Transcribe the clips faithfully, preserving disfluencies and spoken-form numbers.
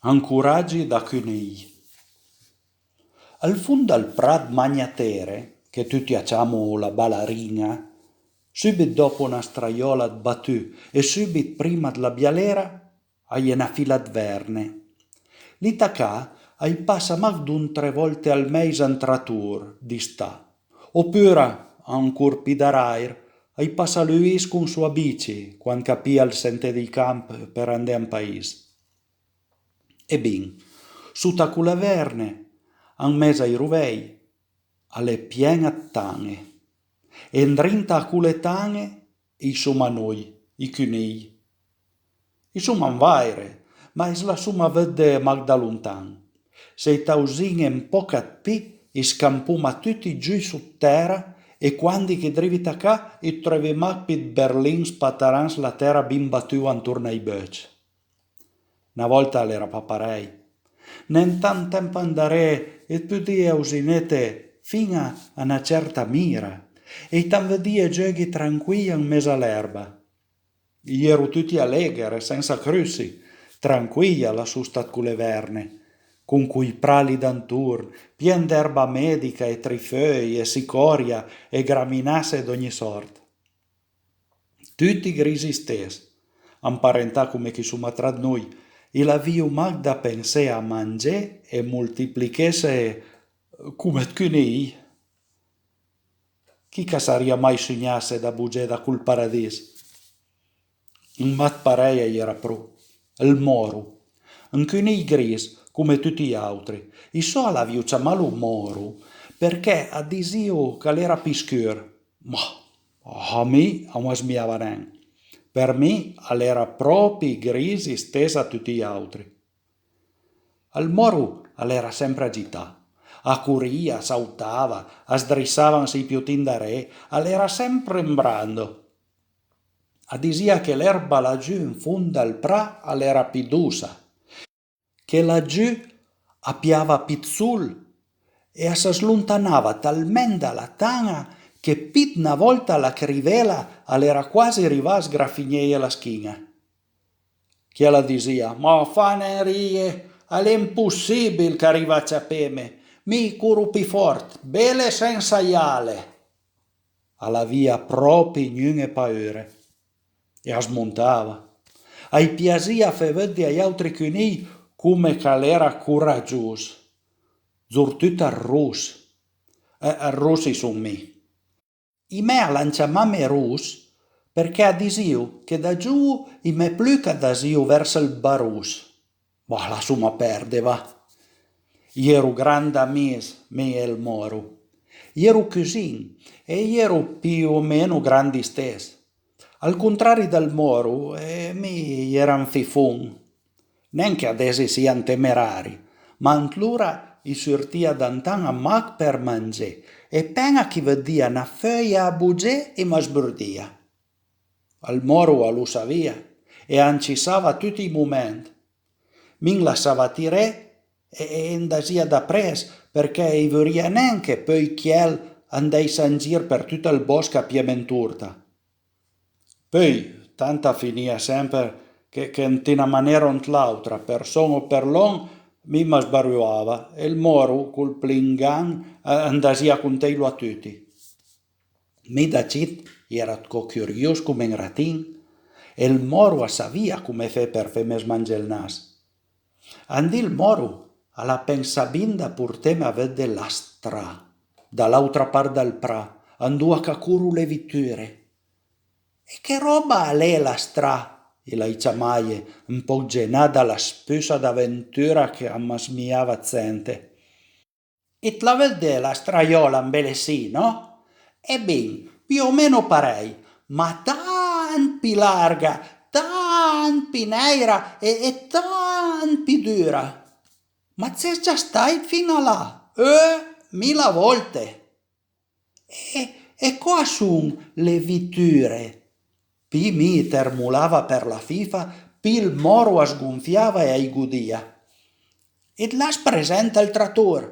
Ancoragi da cunij. Al fond dël pra 'd Magnatere, che tuti a ciamo la Balarin-a, sùbit dòpo na straiòla 'd batù e sùbit prima dla Bialera, a-i é na fila 'd verne. Lì tacà a-i passa mach don tre vòlte al meis un tratòr d'istà. Opura, ancor pì daràir, a-i passa Luis con soa bici quand ch'a pija ël senté dij camp për andé an pais. E bin, sota a cole verne, an mes ai rovej, a l'é pien-a 'd tan-e. E andrinta a cole tan-e i soma noi, ij cunij. I soma an vàire, ma i s'la soma vëdde mach da lontan. Se i tausin-e un pòch 'd pì, i scampoma tuti giù sot tèra, e quandi ch'i drivi tacà, i treuvi mach pì 'd berlin spatarà an sla tèra bin batua antorn ai beucc. Na vòlta a l'era pa parèj. Nen tant temp andaré it podìe ausinete fin-a a na cèrta mira, e it an vëdìe gieughé tranquij an mes a l'erba. I j'ero tuti alégher e sensa crussi, tranquij a la sosta 'd cole verne, con coj pra lì d'antorn, pien d'erba medica e trifeuj e sicòria e graminasse d'ògni sòrt. Tuti gris istess, amparentà coma ch'i soma tra 'd noi, i l'avìo mach da pensé a mangé e moltiplichesse coma 'd cunij. Chi ch'a sarìa mai sugnasse da bugé da col paradis? Un mat parèj a-i era pro, ël Mòro. Un cunij gris, coma tuti j'àutri. I sò a l'avìo ciamalo Mòro përchè a disìo ch'a l'era pì scur. Ma a mi a m'asmijava nen. Për mi a l'era pròpi gris istess a tuti j'àutri. Ël Mòro a l'era sempre agità. A corìa, a sautava, a sdrissava an sij piotin daré, a l'era sempre an brando. A disìa che l'erba lagiù an fond dal pra a l'era pì dossa, che lagiù a piava pì 'd sol e a së slontanava talment da la tan-a che pì 'd na vòlta la crivela a l'era quasi rivà a sgrafigneje la schin-a. Chiel a disìa: "Ma fa nen rije, a l'é impossìbil ch'a riva a ciapeme, mi i coro pì fòrt, bele sensa j'ale." A l'avìa pròpi gnun-e paure. E a smontava. A-j piasìa fé vëdde a j'àutri cunij coma ch'a l'era coragios. Zortut ël ross. Eh, ël ross i son mi. I mè a l'han ciamame Ross përchè a disìo che da giovo i mè plu ch'a dasìo vërs ël baross. Ma lassoma perde, va. I j'ero grand amis, mi e ël Mòro. I j'ero cusin e i j'ero pì o meno grand istess. Al contrari dël Mòro, eh, mi i j'era un fifon. Nen che adess i sia un temerari, ma antlora i surtìa da an tan-a mach për mangé, e pen-a ch'i vëdìa na feuja a bogé i më sbordìa. Ël Mòro a lo savìa e a ancissava tuti ij moment. Mi an lassava tiré e, e andasìa dapress, përchè i vorìa nen che peui chiel a andèissa an gir për tut ël bòsch a pieme an torta. Peui, tant a finìa semper che, che ant na manera o ant l'àutra, për son o për lòn, mi më sbaruava e ël Mòro, col plingan, a andasìa a contejlo a tuti. Mi da cit i j'era 'dcò curios coma un ratin, e ël Mòro a savìa coma fé për feme smangé ël nas. Un di ël Mòro a l'ha pensà bin da porteme a vëdde la stra, da l'àutra part dal pra, andoa ch'a coro le viture. "E che ròba a l'é la stra?" i l'hai ciamaje, un pòch genà da la spussa d'aventura ch'a më smijava 'd sente. "It la vëdde la straiòla ambelessì, no? E bin, pì o meno parèj, ma tant pì larga, tant pì nèira e, e tant pì dura. Ma it ses già stàit fin-a là?" "Eh, mila vòlte." "E, e còsa son le viture?" Pì mi i termolava për la fifa, pì ël Mòro a sgonfiava e a-j godìa. "It l'has present ël trator?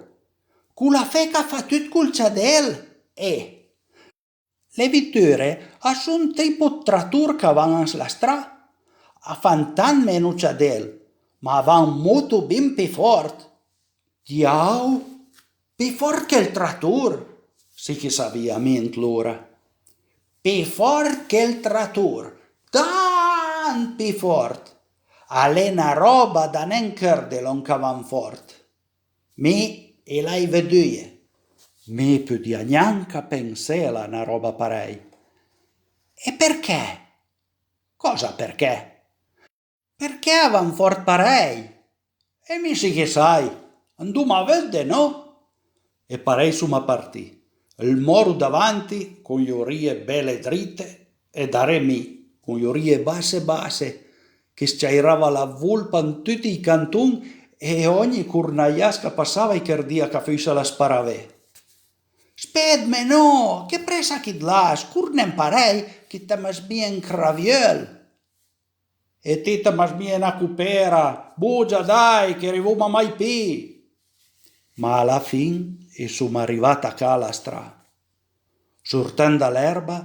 Col afé ch'a fa tut col ciadel?" "Eh." "Le viture a son tipo 'd trator ch'a van an sla stra. A fan tant meno ciadel, ma a va un moto bin pì fòrt. Diau, pì fòrt che ël trator, sì ch'i savìa mi ant lora. Pì fòrt che ël trator, tant pì fòrt. A l'é na ròba da nen chërde lòn ch'a van fòrt. Mi i l'hai vëduje. Mi i podìa gnanca pensela a na ròba parèj. E përchè? Còsa përchè? Përchè a van fòrt parèj. E mi sì ch'i sai, andoma vëdde, nò? E parèj soma partì. Ël mòro davanti, con j'orije bele drite, e daré mi, con j'orije basse basse, ch'i s-ciairava la volpa an tuti ij canton, e ògni cornaiàs ch'a passava i chërdìa ch'a fussa la sparavé. Spetme, nò, che pressa ch'i l'has, corne an parèj, ch'i të më smije un cravieul. E ti të më smije na copera, bogia dai, ch'i rivoma mai pì. Ma a la fin i soma rivà a tacà a la stra. Sortend da l'erba,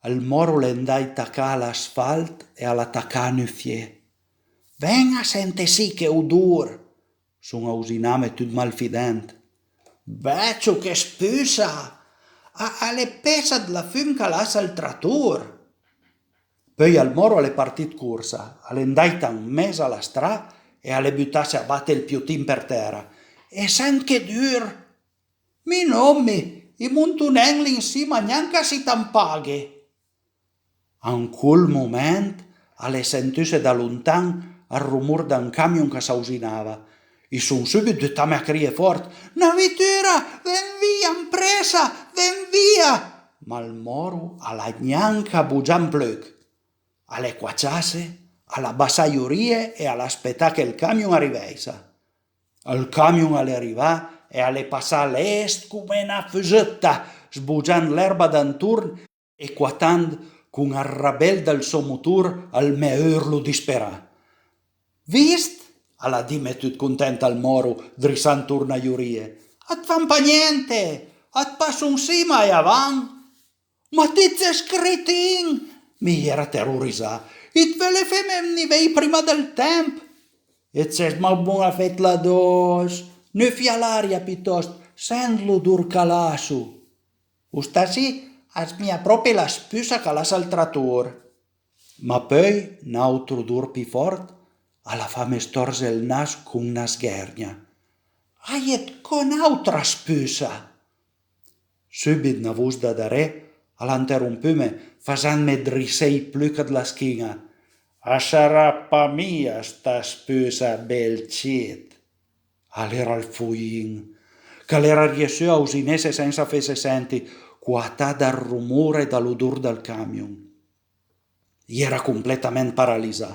ël mòro a l'é andàit tacà a l'asfalt e a l'ha tacà a nufié. Ven a sente sì che odor! Son ausiname tut malfident. Vècio, che spussa! A, a l'é pessa dla fum ch'a lassa ël trator. Peui ël mòro a l'é partì ëd corsa, a l'é andàit an mes a la stra e a l'é butasse a bate ël piotin për tèra. E sent che dur! Mi nò, mi, i monto nen lì an sima, gnanca s'it am paghe. An col moment a l'é sentusse da lontan ël rumor d'un camion ch'a s'ausinava. I son sùbit butame a crié fòrt: Na vitura! Ven via, an pressa, ven via! Ma ël mòro a l'ha gnanca bogià un pluch. A l'é cuaciasse, a l'ha bassà j'orije e a l'ha spetà che ël camion a rivèissa. Ël camion a l'é rivà e a l'é passà lest come na fusëtta, sbogiand l'erba d'antorn e cuatant con ël rabel dël sò motor ël mè urlo disperà. Vist? A l'ha dime tut content ël mòro, drissand torna j'orije. A të fan pa gnente, a të passo an sima e a van. Ma ti it ses cretin! Mi i j'era terorizà. It veule feme vnì vej prima dël temp. E it ses mach bon a fetla adòss. Nufia l'aria pitòst, sent l'odor ch'a lasso. Osta sì a smija pròpi la spussa ch'a lassa ël trator. Ma peui n'àutr odor pì fòrt a l'ha fame stòrze ël nas con na sghergna. A-i é co n'àutra spussa! Sùbit na vos da daré a l'ha anterompume, fasendme drissé ij pluch dla schin-a. A sarà pa mia sta spussa, bel cit? A l'era ël foin, ch'a l'era riessù a ausinesse sensa fesse senti, cuatà dal rumor e da l'odor dël camion. I era completament paralizà.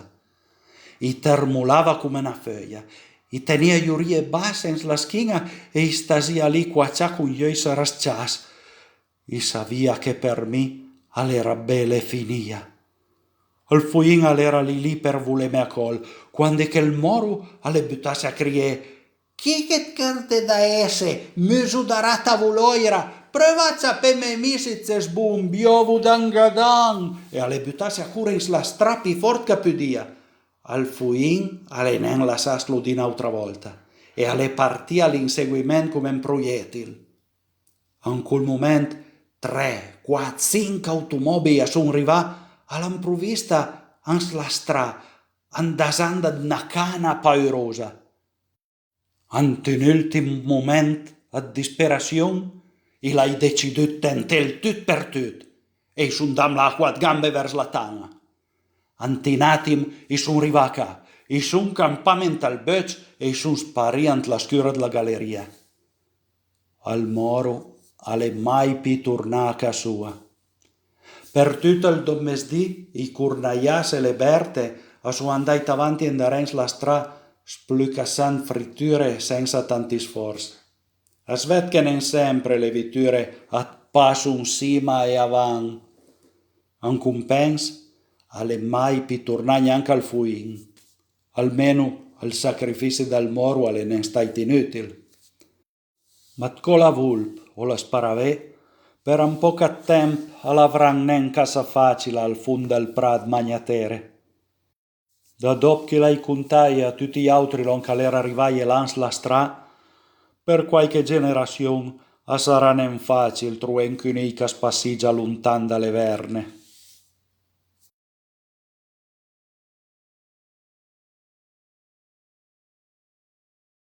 I tërmolava come na feuja, i tenìa j'orije basse an sla schin-a e i stasìa lì cuacià con j'euj sërà-s-ciàs. I savìa che për mi a l'era bele finìa. Ël foin a l'era lì lì për voleme a còl, quandi che ël mòro a l'é butasse a crié: Chi ch'it chërde da esse, muso da rata volòira, preuva a ciapeme mi s'it ses bon, biòvo dangadan! E a l'é butasse a core an sla stra pì fòrt ch'a pudìa. Ël foin a l'é nen lassasslo dì n'àutra vòlta e a l'é partì a l'inseguiment come un proietil. An col moment tre, quat, sinch automòbij a son rivà a l'improvista an sla stra, andasand ëd na cana paurosa. Ant un ùltim moment ëd disperassion, i l'hai decidù ëd tentelo tut për tut, e i son andà là a cuat gambe vërs la tan-a. Ant un atim i son rivà a ca, i son campame ant ël beucc e i son sparì ant la scura dla galerìa. Ël mòro a l'é mai pì tornà a ca soa. Për tut ël domesdì, ij cornaiàs e le berte a son andàit avanti e andarè an sla stra, splucassand friture sensa tanti sfòrts. As vëd che nen sempre le viture a të passo an sima e a van. An compens, a l'é mai pì tornà gnanca ël foin. Almeno ël sacrifici dël mòro a l'é nen stàit inùtil. Ma ëd còla volp o la sparavé, për un pòch ëd temp a l'avran nen cassà facila al fond dël pra ëd Magnatere. Da dòp che i l'hai contaje a tuti j'àutri lòn ch'a l'era rivaje là an sla stra, për quàiche gjenerassion a sarà nen fàcil trové un cunigl ch'as passija lontan da le verne.